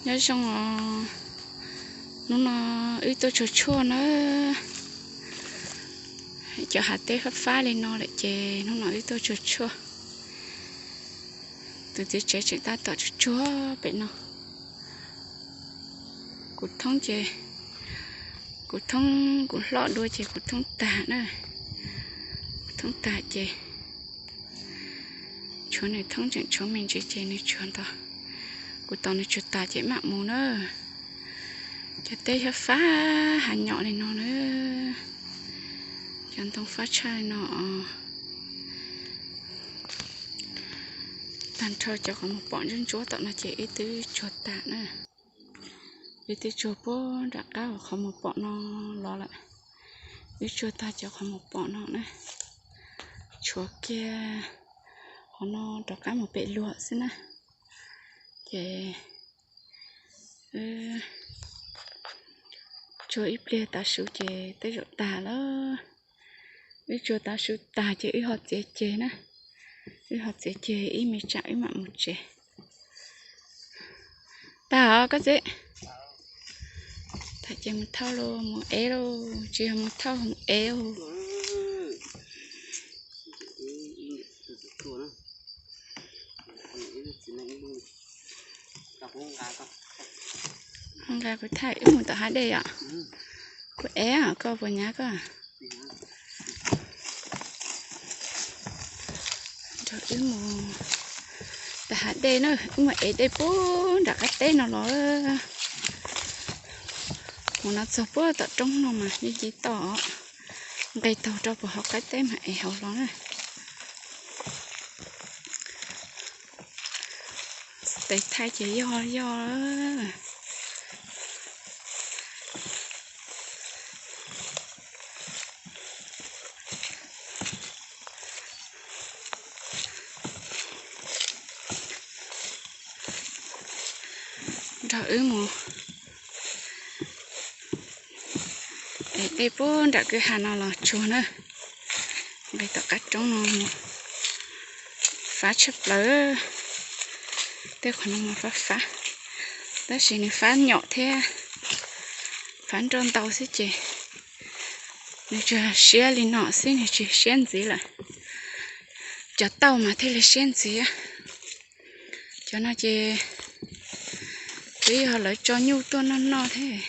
Nyob zoo os, hnub no wb tuaj tsuag tshuaj na. Cov hav teb fab fab li no lawm ces hnub no wb tuaj tsuag tshuaj. Tus txiv tsev tseem tab tom tsuag tsuag pem no. Kuv thoob ces, kuv thoob kuv hlob dua ces kuv thoob tag na. Kuv thoob tag ces tshuav nws thoob tseem tshuav me ntsis ces nws tsuag ntau. Kuv tos nws tsuag tas ces mam mus na. Cov teb fab fab hav nyom li no na. Cov ntoo fab tshaj li no. Tag nrho cov qhov muag pom ntsuab ntsuab tom no ces wb twb tsuag tag na. Wb twb tsuag puag nram qab uas qhov muag pom no los lawm. Wb tsuag tag cov qhov muag pom no na. Tshuav kiag qhov no rov qab mus pem luag xwb na. Ces tsuag ib pliag tav su ces tej zaum tag lawm. Wb tsuag tav su tag ces wb ho txiav ceg na. Wb ho txiav ceg ib me tsam wb mam mus tsev. Tag os koj txiv. Tag ces mus thauj lauj, mus ev lauj, tsis yog mus thauj, mus ev lauj. Nqa kuv thaij wb mus tom hav dej yom. Kuv ev koj puas nyav koj. Nrog wb mus tom hav dej na, wb mus ev dej puag nram qab teb no los. Mus no txog puag tom roob no mas yeej ci toj. Nqis taug rau puag hauv qab teb mas ev hauv los na. Tes thaij ces yog yog. Nrog wb mus ev dej puag nram kwj ha no los tsuag na. Nqis tom qab roob no mus fab tshaj plaws. Tej qhov no mas fab fab, tab sis nws fab nyom thiab fab nroj ntau xwb ces nws tsuas siab li no xwb, nws tsis siab ntxiv lawm. Cov tauj mas thiaj li siab ntxiv. Cov no ces twb yog lawv tso nyuj tuaj noj noj thiab,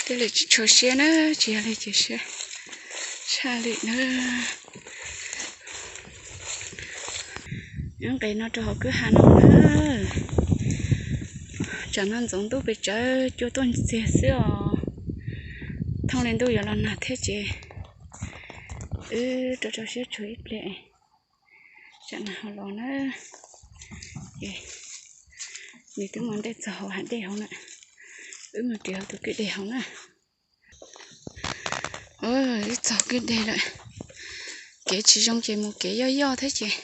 thiaj li tsis tshua siab na, tsis yog li ces siab tshaj li na. Wb nqis no rau hauv kwj ha no na. Tsam no ntxoov ntuj pes tsawv cua tuaj ntxiag xwb os. Thooj li ntuj yuav los nag thiab ces wb rau rau siab tshuav ib pliag. Tsam nag ho los na. Ces nws twb mus ntej txog hauv hav dej hauv na. Wb mus kev hauv tus kwj deg hauv na. Wb txog kwj deg lawm. Kev tsis zoo ces mus kev yoj yoj thiab ces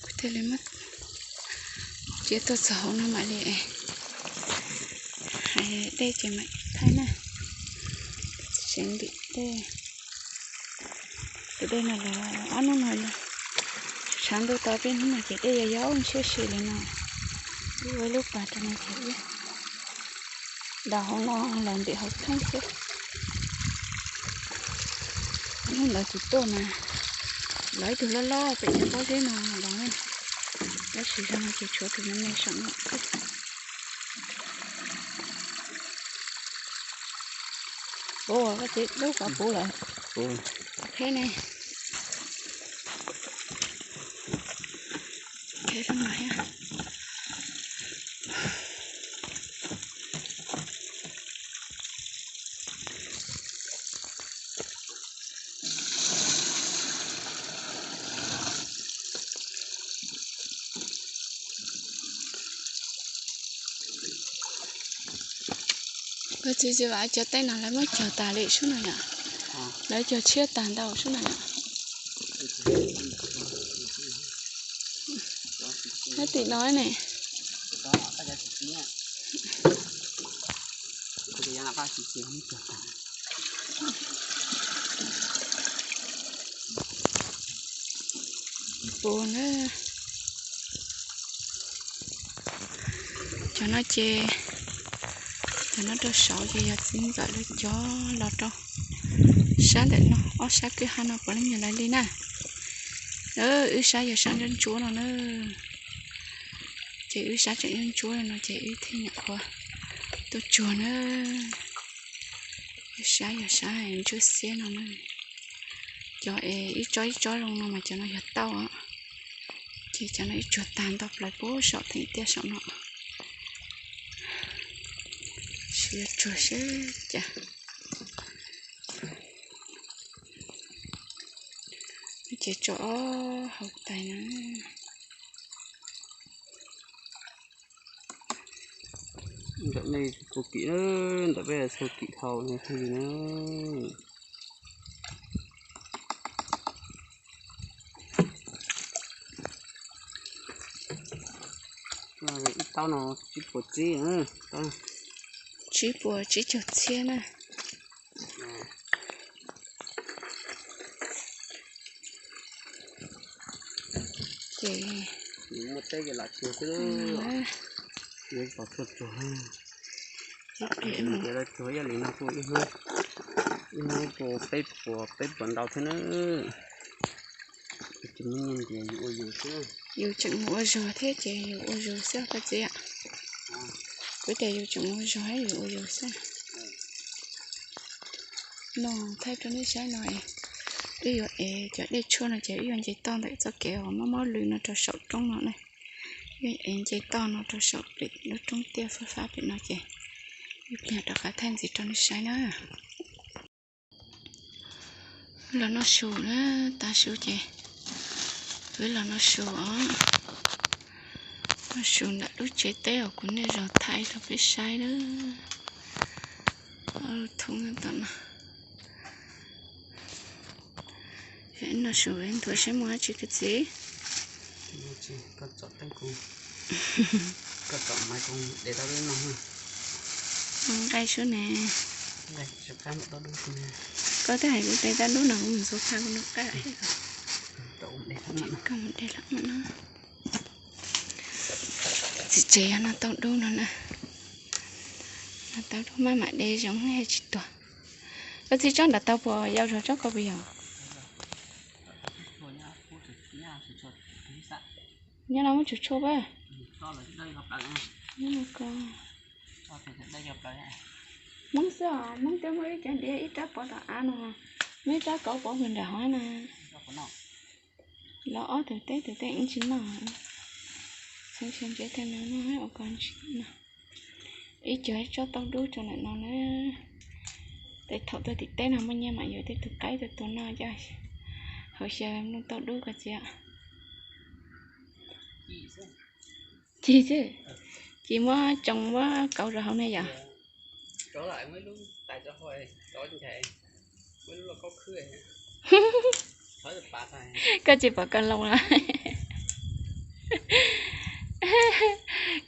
kuv thiaj li muab cia tuaj txog hauv no mam li hais dej ces mam thaij na. Tsev ntim dej. Tus dej no los ob hnub no tshav ntuj tau peb hnub no ces dej yog yog ntshiab si li no. Ib ua lub pas rau no ces ib los hauv no los ntim hauv thoob xwb. Hnub ntawd kuv tuaj mas los ib tug loj loj pem cov pob zeb no los, tab sis zoo no ces tshuav tus me me saum no xwb. Puv, koj txiv, lub qhov puv lawm. Qheb ne. Qheb lub no thiab. Koj txiv, txiv Vam, cov tej no lawv muab cog tas li sub no yom? Lawv cog tshiab tag ntau sub no yom? Nyob tim no ne. Puv na. No ces, tam no rau saud ces yog txiv ntxawm lawv cov los rau sab ntawm no, ob sab kwj ha no puav leej yog lawv li na. Wb sab yog sab ntsuab ntsuab no na. Ces wb sab tseem ntsuab ntsuab no ces wb thiaj nyuam qhuav tuaj tsuag na. Wb sab yog sab ntsuab xiab no na. Cov es ib tsob ib tsob zoo no mas cov no yog tauj os. Ces cov no ib tsuag tag ntau plaws puag saum theem tiaj saum no. Sim yuav tsuag seb cas. Ces tso ob hauv tais na. Ntawm nej txhua kim, ntawm peb txhua kim dhau no thiaj li na. Ib taub no tsib puas tsib, tsib puas tsib caug txhiab na. Ces muaj teb ces lam tsuag xwb. Yuav tau tsuag tsuag. Tias lawv tsuag ib yam li no kuj ib hnub, ib hnub kuj peb puas peb puas ntau thiab na. Tsis muaj nyiaj ntias yus ua yus xwb. Yus tseem mus ua zog thiab ces yus ua zog xwb koj txiv. Kuv tias yus tseem mus ua zog thiab yus ua yus xwb. No thaij rau nej saib no, wb yuav ev cov dej tshuaj no ces wb yuav nce toj ntawm txoj kev uas mob mob lws no rau saum roob no na. Wb ev nce toj no rau saum pem lub roob tiaj fab fab pem no ces wb pliag rov qab thaij ntxiv rau nej saib na. Los noj su na, tav su ces wb los noj su os. Noj su ntawm lub tsev teb uas kuv niaj zaus thaij rau peb saib na. Thoob tom no. Noj su nthuav seb muaj dab tsi koj txiv. Nqaij sub ne. Koj twb hais kuv de tau dub no kuv mus ntxuav phaj kuv noj qab. Koj mus de lawm no. Txiv tsev yog no tau dub no na. No tau dub maj mam de zoo tsis tuag. Koj txiv tsob nram tau puas yau zog tsob koj puas yog? Nyob no muab tsuag tshuaj pab. Hmoob xwb os, Hmoob twb muaj ib cov ntiav ib rab pov tom av no, muaj ib rab kauv pov puag nram hov na. Los ob tug teb tug teb ib tsis noj. Xeev xeev ntsev tej no noj ua koj ntsis no. Ib co ib tsob tauj dub rau ntawm no na. Tej thaum tuaj tim teb no muaj nyiaj mam yuav tej tug qaib tuaj tua noj coj haus xyaw mloog tauj dub koj txiv. Ci xwb. Ci xwb. Ci muab tsoo muab kauv rau hauv ne yom. Koj tsis pom koj loo los?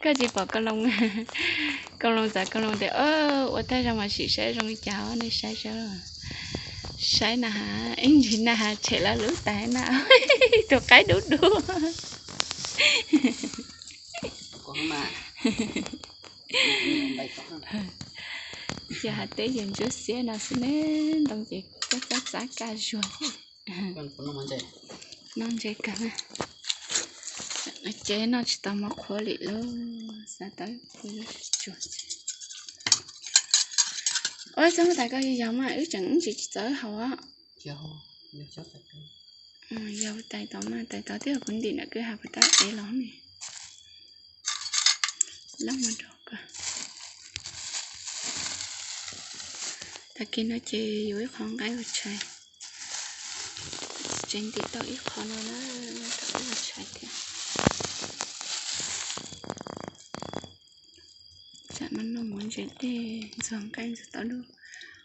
Koj tsis pom koj loo? Koj loo txav koj loo tias ua tag zoo mas sim saib zoo li cas nej saib saib. Saib na has ib ntsis na has tshem lawv lub tais na. Tus qaib dub dub. Yog has teb yog ntsuab xiab no xwb ne, ntoo ces txab txab kaj zuag thiab. Noj ntse kawg na. Ces noj tsis tau mov qhuav li lauj, xav tau kuv yuav tsuag. Ua xav muab tais koj yog mas wb tseem wb tsis txawj haus. Yog tais tod mas tais tod twb yog kuv ntim nram kwj ha puas tab ev los ne. Lab mas rau koj. Tag kis no ces yuav ib qho nqaij ua tshais. Tsev ntim tau ib qho no na, rau ib ua tshais thiab. Tam no noj mov ntses dej ntxuag nqaij ntxuag tau dub.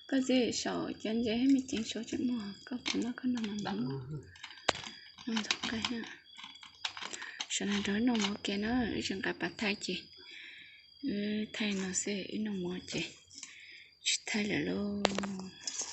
Koj txiv saum cov ntses me ceev saud tseem muaj, koj puas noj koj noj mas noj ntxuag nqaij. Saum no rau wb noj mov kiag na, wb tseem nqa pas thaij ces wb thaij no xwb, wb noj mov ces tsis thaij lawm lauj.